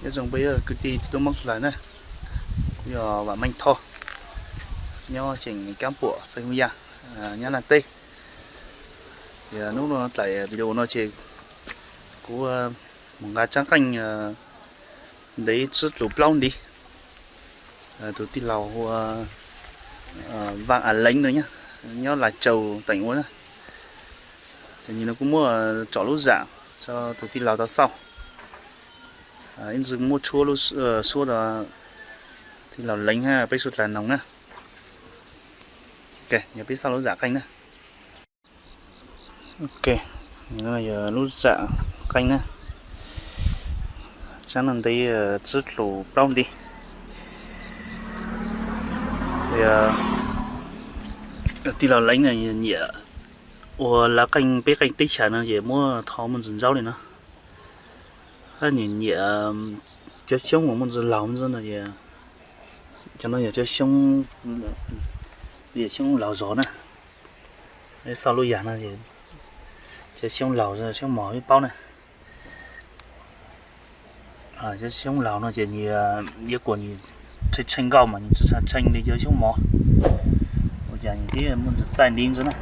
Nyob zoo peb kwv tij txhua tus mog lawm na, kuv yog Vam Meej Thoj, nyob xeem Kab Puam, xeev Hum Yaj, Nyab Laj teb. Ces hnub no thaij video no ces kuv mus nqa tsob qeej ntev tsib tlus plaub ntiv. Tus tij laug hu ua Vaj A Leev no nyob Las Tsaus teem ua na. Ces nim no kuv muab tsom lub zam rau tus tij laug tau xauj. Ib ntsis muab tshuab lub suab rau tij laug Leev hab peb suav dlawg noog na. Ok, yog peb xauj lub zam qeej na. Ok, no yog lub zam qeej na. Tsob no ntev tsib tlus plaub ntiv. Tij laug Leev no nyiam ua lav qeej, peb qeej teb chaws no ces muab tho muaj ntsis ntsaub li no. Hab nyiam nyiam cov xyoob uas muaj ntsis laug ntawd no, cov no yog cov xyoob, xyoob laug zog na. Xauj lub yam no, cov xyoob laug, xyoob mos peb paub na. Cov xyoob laug no ces nws yuav kuas nws tshee tshee nkauj mas nws tsis tshee li cov xyoob mos. Ua cas nws twb muaj ntsis txaij ntiv ntxiv na.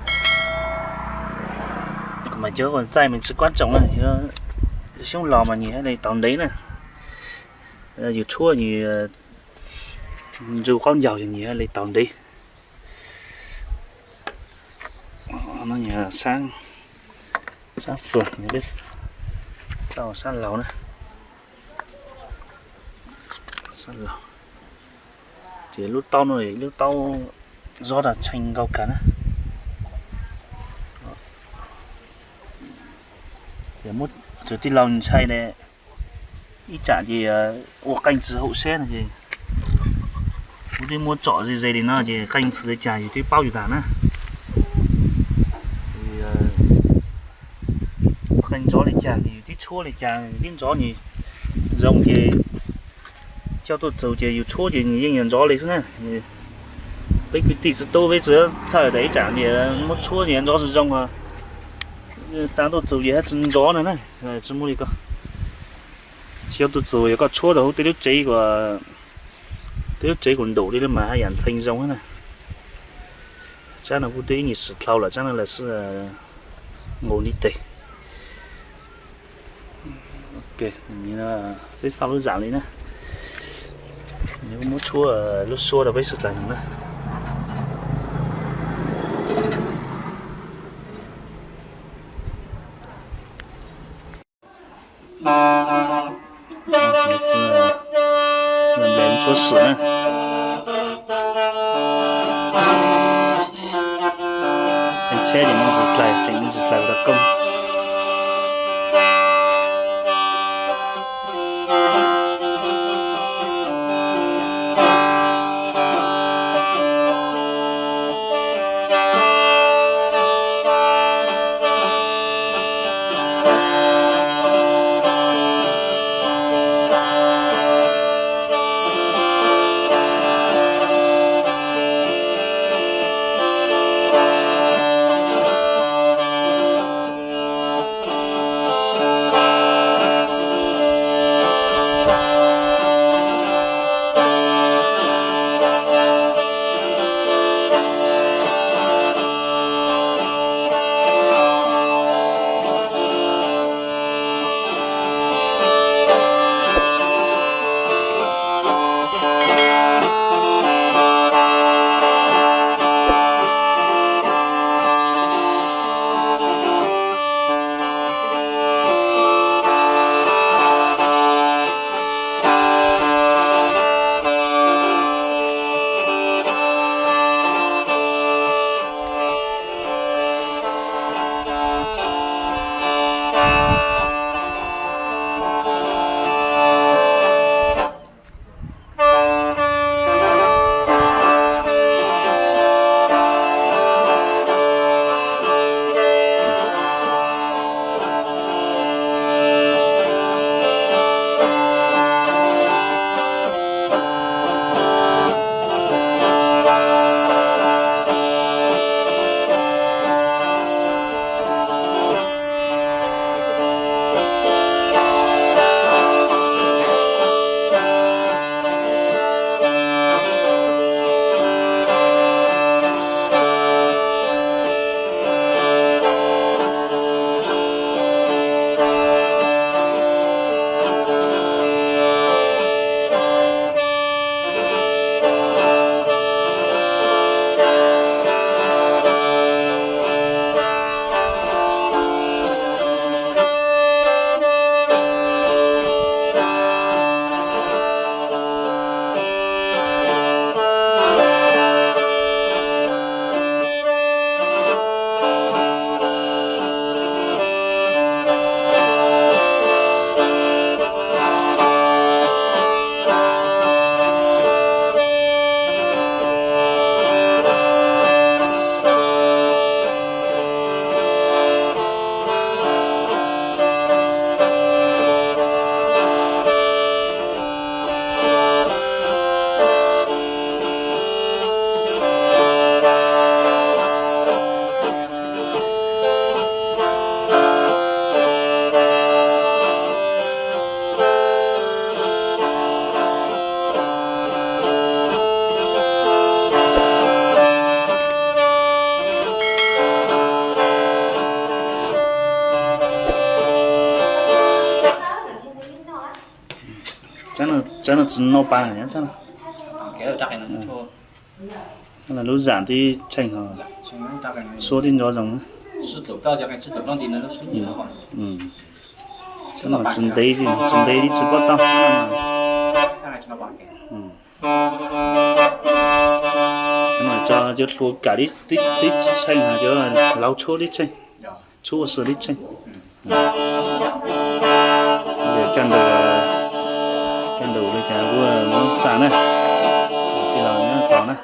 Mas cov txaij mas tsis kuab tsoom na, xyoob laug mas nws thiaj li tau ntev na. Yus tshuab nws ntsw qaub ncaug ces nws thiaj li tau ntev. Sab xua, sab laug na. Ces lub taub no, lub taub zob rau tshee nkauj kawg na. Ces muab tus tij laug ntshai ne, ib tsam ces ua qeej tsis haum siab no ces kuv twb muab tsom ze ze li no ces qeej xws li cas yus twb paub yus tas na. Qeej ntxov li cas ces yus twb tshuab li cas, yus twb ntxov nws zoo ces coj tuaj txug ces yus tshuab ces nws yeej yog ntxov li xwb na. Peb kwv tij txiv tub peb txawj txhawj tas ib tsam ces muab tshuab ces ntxov zoo zoo, xa tuaj txug ces hab tsis ntxov no na. Tsis muaj li ko. Tsis yog tuaj txug yog koj tshuab rau hauv tej lub tsev, tej lub tsev kuj ntum li mas haj yam ntxhee zoo na. Tsab no kuj twb ib nyuag swm dlhau lawm, tsab no lawm xwb nqus ntiv tes. Ok, peb xauj lub zam li na. Kuv muab tshuab lub suab rau peb suav dlawg noog na. Tshuab swm na. Tsheb ces muaj ntsis dlais, tseem muaj ntsis dlais ua tau koob. Cov no tsis no pas, cov no lub zam tib tsheej ho, suab tib nco zoo. Cov no tsis ntev, tsis ntev li tsis pob tau. Cov no cov hlua kam tib tsheej, cov laug tshuab tib tsheej, tshuab ua si tib tsheej. Coj ntaus, coj ntaus li cas kuj muab xa na, tij laug nyob tos na.